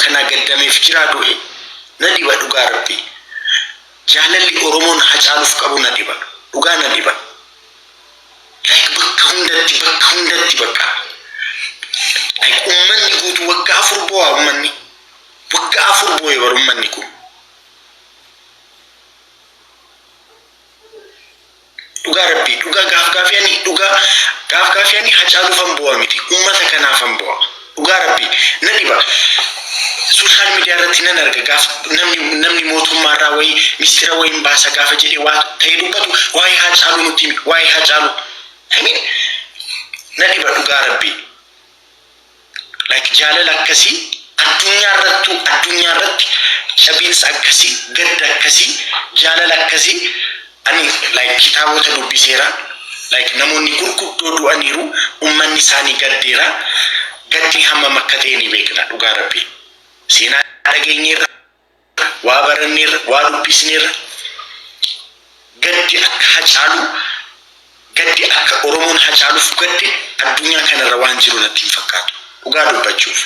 kanaa gaddameef jiraa du'e. Na dhiba, dhugaa Rabbii. Jaalalli Oromoon Hacaaluuf qabu na dhiba, dhugaa na dhiba. Like bakka hundatti, bakka hundatti, bakka like ummanni guutuu waggaa 4 boo'a. Ummanni waggaa 4 boo'e bar ummanni kun. Dhugaa Rabbii, dhugaa gaaf gaafii ani, dhugaa gaaf gaafii ani Hacaaluufan boo'a miti, ummata kanaafan boo'a. Dhugaa Rabbii, na dhiba. Social media irratti nan arga, gaaf namni mootummaarraa wayii mistira wayiin baasa gaafa jedhee waa ta'ee dubbatu, waa'ee Hacaaluu nutti himi, waa'ee Hacaaluu. I mean, na dhiba, dhugaa Rabbii. Like jaalala akkasii addunyaa irrattuu, addunyaa irratti cabiinsa akkasii, gadda akkasii, jaalala akkasii, ani like kitaabota dubbiseera. Like namoonni gurguddoo du'aniiru, ummanni isaanii gaddeera. Gaddi hammam akka ta'e ni beekna, dhugaa Rabbii. Seenaa dhageenyeerra, waa baranneerra, waa dubbisneerra. Gaddi akka Hacaaluu, gaddi akka Oromoon Hacaaluuf gadde addunyaa kanarra waan jiru natti hin fakkaatu, dhugaa dubbachuuf.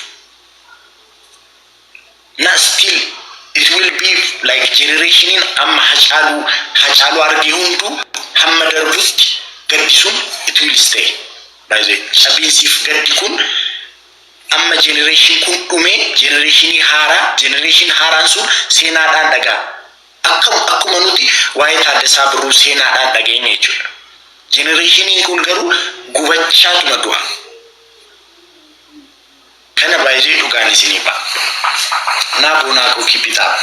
Na still it will be like generationiin amma Hacaaluu arge hunduu hamma darbutti gaddi sun it will stay. By the way, cabiinsiif gaddi kun amma generation kun dhumee generationii haaraa, generation haaraan sun seenaadhaan dhagaa. Akkuma nuti waa'ee Taaddasaa Birruu seenaadhaan dhageenye jechuudha. Generationiin kun garuu gubachaatuma du'a. Kana baay'ee dhugaan isinii ba'a. Naa boonaa koo, keep it up.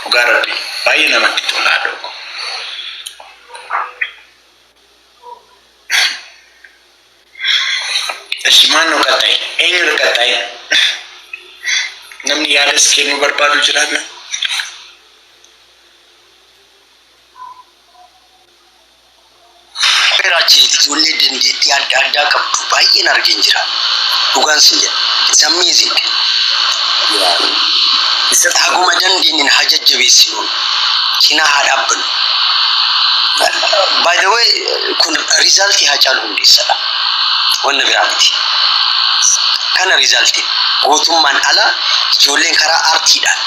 Dhugaa Rabbi baay'ee namatti tola, haadha koo. እሺ ማን ነው ቀጣይ? Eenyudha ቀጣይ? Namni yaadas kennuu barbaadu jiraanna? Raachee, ijoollee dandeettii adda addaa qabdu baay'een argeen jira. Dhugaan sin jedha. It's amazing. Haguma dandeenyeen haa jajjabeessinuun, cinaa haa dhaabbannu. By the way, kun resultii Haacaaluu Hundeessadha. Wanna biraa miti. Kana resultiin gootummaan ala ijoolleen karaa aartiidhaan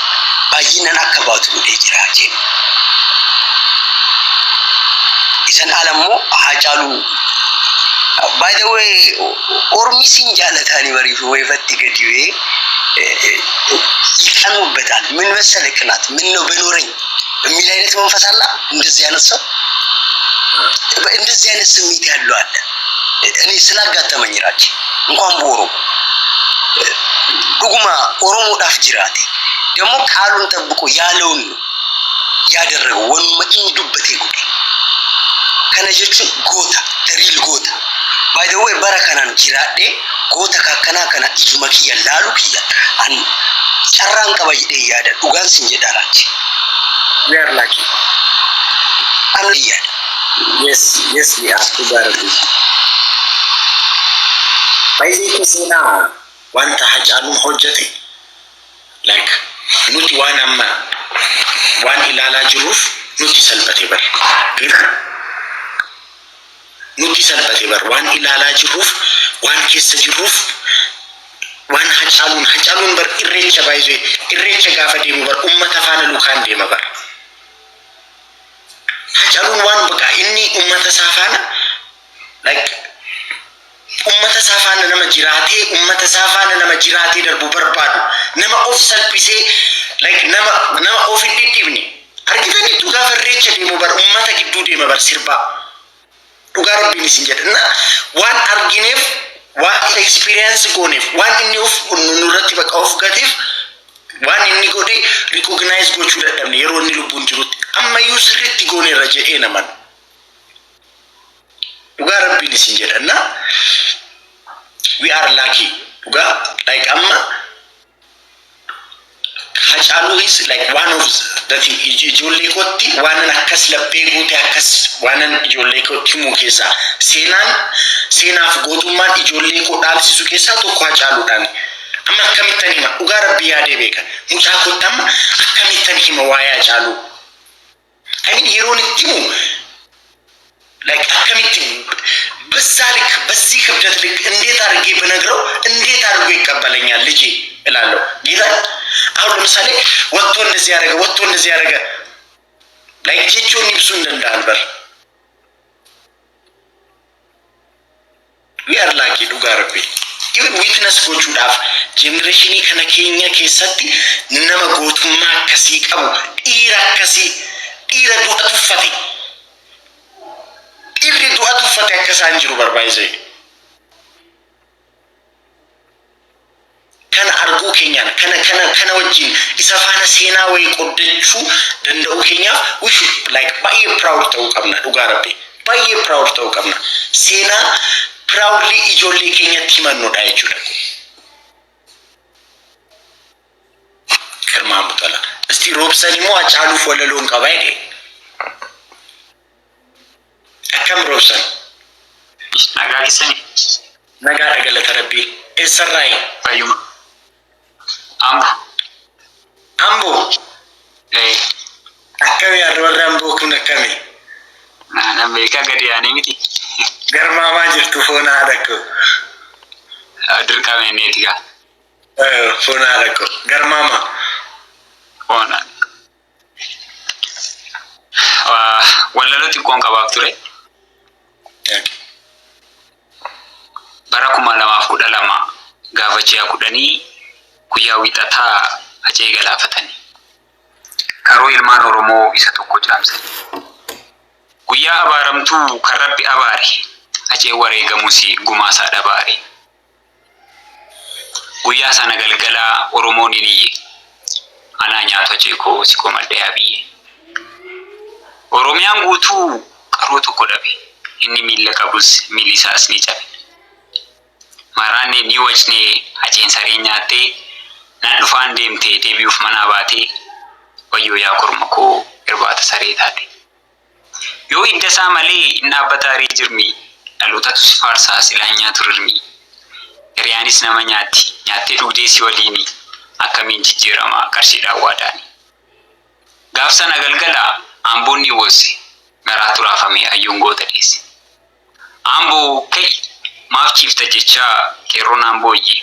baay'inaan akka baatu godhee jira jennu. Isan ala immoo Haacaaluu, by the way, ormi sin jaalataani bariif wayifatti gadi ba'ee ይቀኑበታል። ምን መሰለ ቅናት፣ ምን ነው በኖረኝ የሚል አይነት መንፈስ አለ። እንደዚህ አይነት ሰው፣ እንደዚህ አይነት ስሜት ያለው አለ። እኔ ስላጋጠመኝ ራች እንኳን በኦሮሞ dhuguma Oromoodhaaf jiraate ደግሞ ቃሉን ጠብቆ ያለውን ነው ያደረገው። Wanuma inni dubbate godhe. Kana jechuun goota, the real goota. By the way, bara kanaan jiraadhee goota akkanaa kana ijuma kiyya laalu kiyya an carraan qaba jedhee yaada. Dhugaan sin jedha, raachi. We are lucky. An yaada. Yes, we are, dhugaa Rabbi. Baay'ee seenaa wanta Hacaaluun hojjete, like nuti waan amma waan ilaalaa jirruuf nuti salphate bar. Nuti salphate bar, waan ilaalaa jirruuf, waan keessa jirruuf. Waan Hacaaluun bar Irreecha, baay'ee Irreecha gaafa deemu bar ummata faana lukaan deema bar. Hacaaluun waan baqa inni ummata isaa faana, like ummata isaa faana nama jiraatee, ummata isaa faana nama jiraatee darbu barbaadu, nama of salphisee, like nama of hin dhidhiibne argitaniittu. Gaafa Irreecha deemu bar ummata gidduu deema bar sirbaa. Dhugaa Rabbiin isin jedha, na waan argineef, waan experience gooneef, waan inni of nurratti baqa of gateef, waan inni godhe recognize gochuu dadhabne yeroo inni lubbuun jirutti. Ammayyuu sirriitti gooneerra jedhee naman. Dhugaa Rabbiin isin jedha, na we are lucky, dhugaa. Like amma Hacaaluu is like one of the thing ijoollee kootti waanan akkas laphee guute, akkas waanan ijoollee kootti himuu keessaa, seenaan, seenaaf gootummaan ijoollee koo dhaalsisu keessaa tokko Hacaaluudhaan. Amma akkamittan hima? Dhugaa Rabbii, yaadee beeka, mucaa kootti amma akkamittan hima waa'ee Hacaaluu? I mean, yeroon itti himu like akkamitti በዛ ልክ፣ በዚህ ክብደት ልክ እንዴት አድርጌ ብነግረው እንዴት አድርጎ ይቀበለኛል ልጄ እላለሁ። ጌታ አሁን ለምሳሌ ወጥቶ እንደዚህ ያደረገ፣ ወጥቶ እንደዚህ ያደረገ like jechuun ibsuu hin danda'an bar. We are lucky, dhugaa Rabbi. Even witness gochuudhaaf generationii kana keenya keessatti nama gootummaa akkasii qabu, dhiira akkasii, dhiira du'a tuffate. Dhiirri du'a tuffate akka isaan jiru barbaayisee. Kana arguu keenyaan, kana wajjin isa faana seenaa wayii qoddachuu danda'uu keenyaaf we should like baay'ee proud ta'uu qabna, dhugaa Rabbi. Baay'ee proud ta'uu qabna. Seenaa proudly ijoollee keenyatti himannudha jechuudha. Girmaa Muxala. Isti Roobsan immoo Hacaaluuf walaloon qaba jedhe. Akkam, Roobsan? Nagaa keessanii? Nagaadha, galata Rabbii. Eessarraayi? Fayyuma. Ambo. Amboo. Ee. Akkami har'a warri Amboo kun, akkami? Nan beekaa, gadi yaanii miti. Garmaamaa jirtu, foon haadha koo. Dirqama inneeti gaa. Foon haadha koo. Garmaama. Foon. Walaloo xiqqoon qabaaf ture. Bara 2012 gaafa ji'a 10 guyyaa Wixataa Hacee galaafatanii. Karoo ilmaan Oromoo isa tokko caamsanii. Guyyaa abaaramtuu kan Rabbi abaare, Hacee wareegamus gumaasaa dhabaare. Guyyaa sana galgalaa Oromoon hin iyye. Anaa nyaatu Hacee koo, si komadhe yaa biyye. Oromiyaan guutuu qaroo tokko dhabe. Inni miilla qabus miilli isaas ni cabe. Maraanne ni wacne, Haceen sareen nyaattee, nan dhufaan deemte deebi'uuf manaa baatee, wayyoo yaa korma koo, irbaata saree taate. Yoo idda isaa malee hin dhaabbataarii jirmi, dhalootatu si faarsaa silaan nyaatu rirmi. Hiriyaanis nama nyaatti, nyaattee dhugdee si waliini, akkamiin jijjiirama qarshiidhaan waadaani. Gaaf sana galgala Amboon ni boosse, garaatu raafame hayyuun goota dheesse. Amboo ka'i, maaf ciifta jechaa qeerroon Amboo iyye,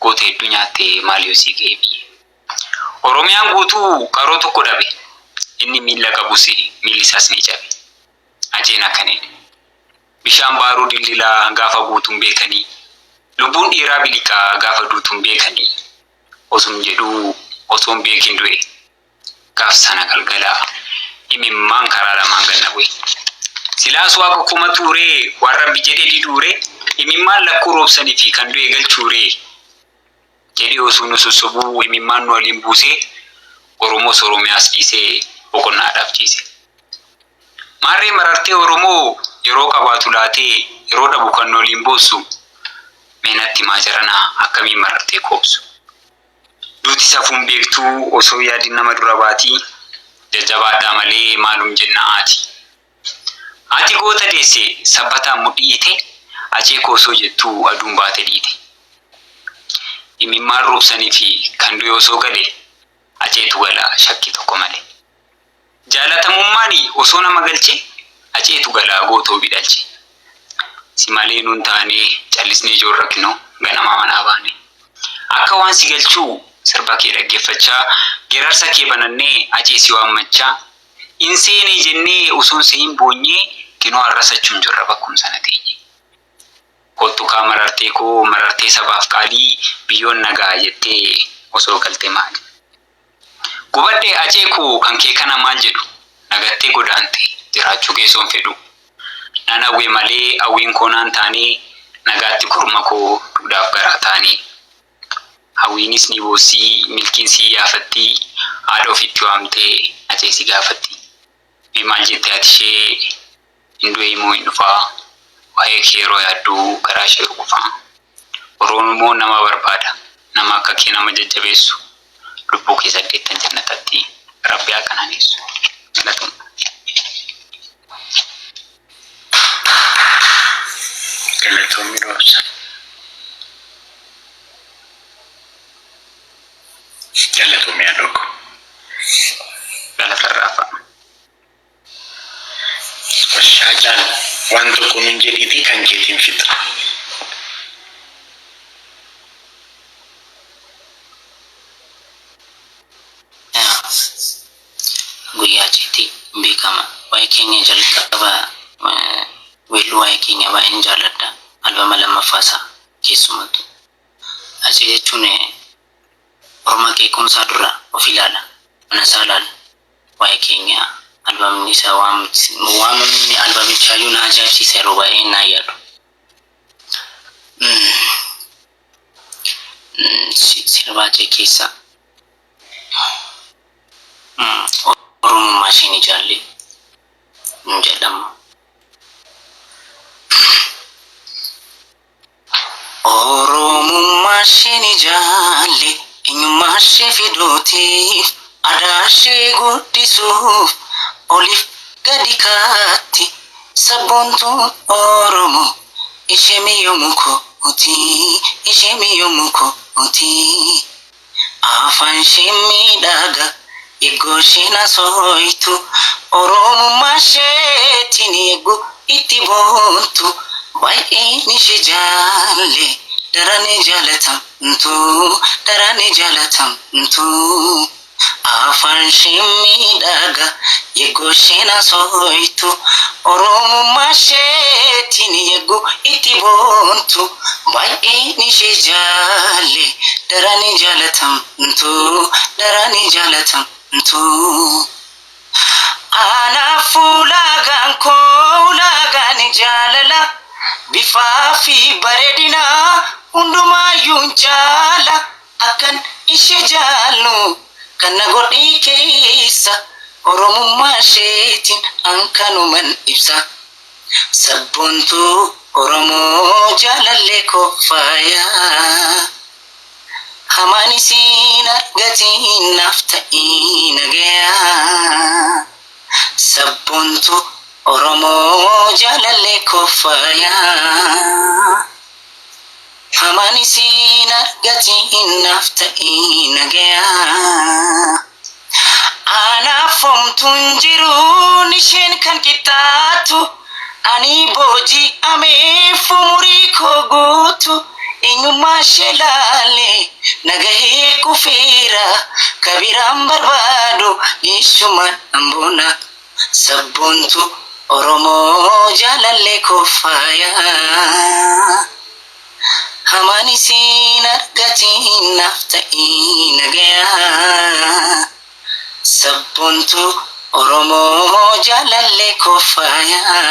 goota hedduu nyaatte, maal yoo sii ga'e biyye. Oromiyaan guutuu qaroo tokko dhabe, inni miilla qabus miilli isaas ni cabe. Haceen akkana jedhe. Bishaan baaruu dildilaa gaafa guutuun beekanii, lubbuun dhiiraa biliqaa gaafa duutuun beekanii, osum jedhuu osoon beekin du'e. Gaaf sana galgala imimmaan karaa lamaan ganna bu'e. Silaas Waaqa komatuuree, waan Rabbi jedhe diduuree, imimmaan lakkuu roobsanii fi kan du'e galchuuree jedhee osoo nu sossobuu imimmaan nu waliin buusee, Oromoos Oromiyaas dhiisee boqonnaadhaaf ciise. Maarree marartee Oromoo yeroo qabaatu laatee yeroo dhabu kan nu waliin boossu, mee natti himaa jaranaa, akkamiin marartee koobsu? Duuti safuun beektuu osoo yaadin nama dura baatii, jajjabaadhaa malee maalum jenna haati. Haati goota deesse sabbataan mudhii hiite, Hacee koo osoo jettuu aduun baate dhiite. Imimmaan roobsanii fi kan du'e osoo gale, Haceetu gala shakkii tokko malee. Jaalatamummaan osoo nama galche, Haceetu gala gootoo bidhalche. Si malee nun taane, callisnee joorra kinoo ganamaa manaa baane. Akka waan si galchuu sirba kee dhaggeeffachaa, geerarsa kee banannee Hacee si waammachaa, hin seenee jennee osoon se'in boonyee, kinoo har'as achum jirra bakkum sana teenye. Kottu kaa marartee koo, marartee sabaaf qaalii, biyyoon nagaa jettee osoo galte maali? Gubadhe Hacee koo, kan kee kana maal jedhu, nagattee godaante, jiraachuu keessoon fedhu. Nan hawwe malee hawwiin koo naan taane, nagaatti korma koo, dugdaaf garaa taane. Hawwiinis ni boossii, milkiin si iyyaafattii, haadha ofitti waamtee Hacee si gaafatti. Mee maal jette haati ishee, hin du'ee moo hin dhufaa? Waa'ee kee yeroo yaaddu garaa ishee rukufaa. Oromoon nama barbaada. Nama akka kee nama jajjabeessu. Lubbuu kee saddeettan jannatatti Rabbi haa qananiisu. Galatoomaa. Galatoomi, Roobsan. Galatoomi, haadha koo. Galatarraa fa'a. Shaacaan waan tokko nun jedhiitii kan keetiin fixa. aartii beekama. Waa'ee keenya jalqaba weelluu waa'ee keenya baay'een jaalladha. Albama lammaffaa isaa keessumattuu. Hacee jechuun orma qeequmsaa dura of ilaala. Mana isaa ilaala. Waa'ee keenya albamni isaa waamamni albamichaayyuu na ajaa'ibsiisa, yeroo baay'ee naa yaadu. Sirba Hacee keessaa Oromummaa isheen ijaallee hin jedhamu. Oromummaa isheen ijaalle eenyummaa ishee fiduutiif, aadaa ishee guddisuuf oliif gadi kaatti. Sabboontuun Oromoo ishee miyyoomu kooti, ishee miyyoomu kooti. Afaan ishee miidhagaa eegoo isheen asooytu, Oromummaa isheetiin eeguu itti boontu. Baay'een ishee jaalle, daran jaalatamtu, daran jaalatamtu. Afaan ishee miidhagaa eegoo isheen asooytu, Oromummaa isheetiin eeguu itti boontu. Baay'een ishee jaalle, daran jaalatamtu, daran jaalatamtu. Anaaf ulaagaan koo ulaagaan jaalala, bifaa fi bareedina hundumaayyuu hin caala. Akkan ishee jaallu kan na godhii keessa Oromummaa isheetiin ankanuman ibsa. Sabboontuu Oromoo jaalallee koo faayaa. Hamaan isiin argatiin naaf ta'ii nagayaa. Sabboontuu Oromoo jaalallee koo faayaa. Hamaan isiin argatiin naaf ta'ii nagayaa. Anaaf homtuun jiruun isheen kan qixxaatu, ani booji'ameef umurii koo guutu. Eenyummaa ishee laale nagahee kufeera, kabiraan barbaadu ishumaan amboona. Sabboontu Oromoo jaalallee koo faayaa. Hamaan isiin argatiin naaf ta'ii nagayaa. Sabboontu Oromoo jaalallee koo faayaa.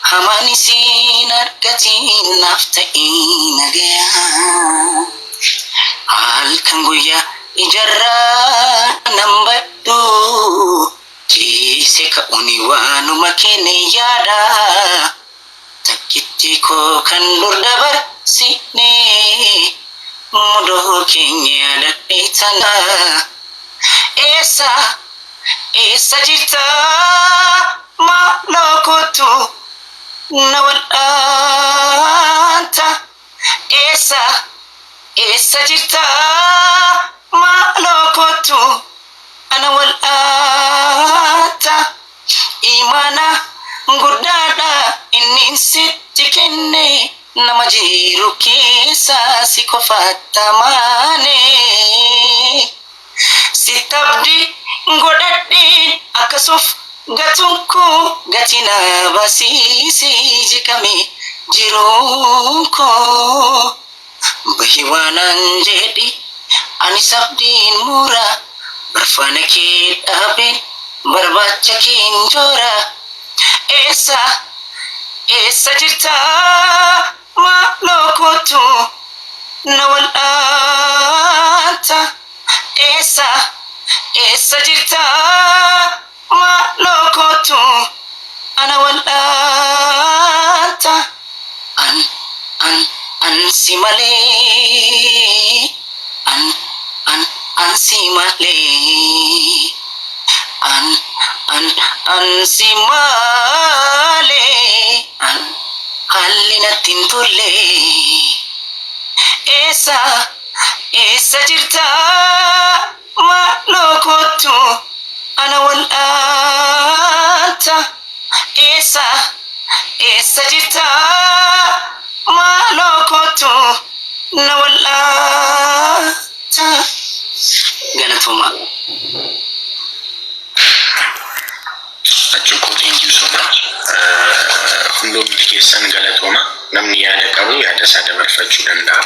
Hamaan isiin argatiin naaf ta'ii nagayaa. Halkan guyyaa ijarraa nan baddu, ciise ka'uuni waanuma kenne yaada. Takkitti koo kan dur dabarsine, mudoo keenya yaadadhee tana. Eessa eessa jirta, maaloo kootu na wal'aanta? Eessa eessa jirta, maaloo kootu ana wal'aanta? Imaana guddaadha inni sitti kenne, nama jiru keessa si qofattamaane. Sitti abdii godhadheen akkasuuf gatuun koo gati na baasiisee jeqame jiruun koo. Bahi waanaan jedhi ani abdiin mura, barfaana kee dhaabeen barbaacha keen joora. Eessa eessa jirta, maaloo kootu na wal'aanta? Eessa eessa jirta, maaloo kootu ana wal'aanta? An an an si malee, an an an si malee, an an an si malee, an haalli natti hin tolle. Eessa eessa jirta, maaloo kootu ana wal'aanta? Eessa eessa jirta, maaloo kootu na wal'aanta? Galatoomaa. Achukoo, thank you so much. Hundumti keessan galatooma. Namni yaada qabu yaada isaa dabarfachuu danda'a.